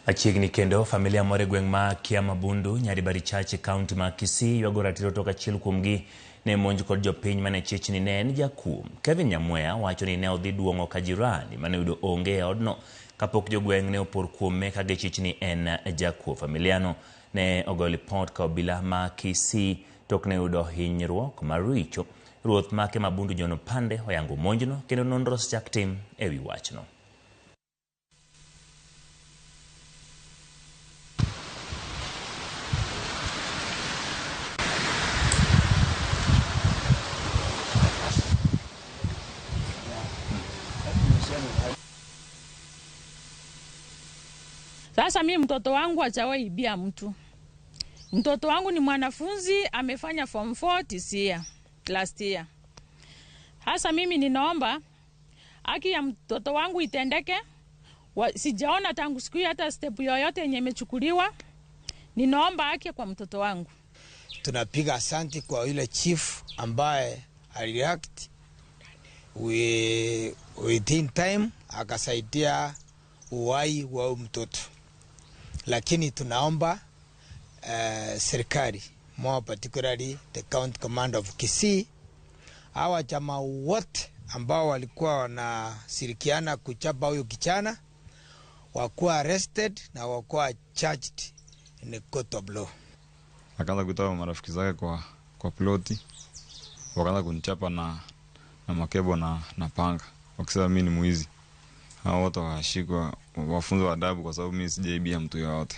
Machiegni kendo, familia moro e gweng' ma Kiamabundu, Nyaribari Chache, kaunti ma Kisii ywago ratiro tok achiel kuomgi ne monj kod jopiny mane chich ni ne en jakuo. Kevin Nyamweya wacho ni ne odhi duong'o ka jirani mane oyudo onge e odno kapok jogweng' ne opor kuome ka gichich ni en jakuo. Familiano ne ogoyo lipot ka obila ma Kisii tok ne yudo hinyruok maricho. Ruoth ma Kiamabundu John Opande oyango monjno kendo nonro osechak tim e wi wachno. Sasa mi mtoto wangu hajawahi ibia mtu. Mtoto wangu ni mwanafunzi, amefanya form 4 this year, last year. Sasa mimi ninaomba haki ya mtoto wangu itendeke. Sijaona tangu siku hiyo hata step yoyote yenye imechukuliwa. Ninaomba haki kwa mtoto wangu. Tunapiga asanti kwa yule chief ambaye alireact within time akasaidia uhai wa mtoto. Lakini tunaomba serikali, more particularly the county commander of Kisii, hawa jamaa wote ambao walikuwa wanashirikiana kuchapa huyu kijana wakuwa arrested na wakuwa charged in the court of law. Akaanza kutoa marafiki zake kwa ploti, wakaanza kunichapa na makebo na panga, wakisema mimi ni mwizi. Hao wote washikwa, wafunzwe adabu kwa sababu mimi sijaibia mtu yoyote.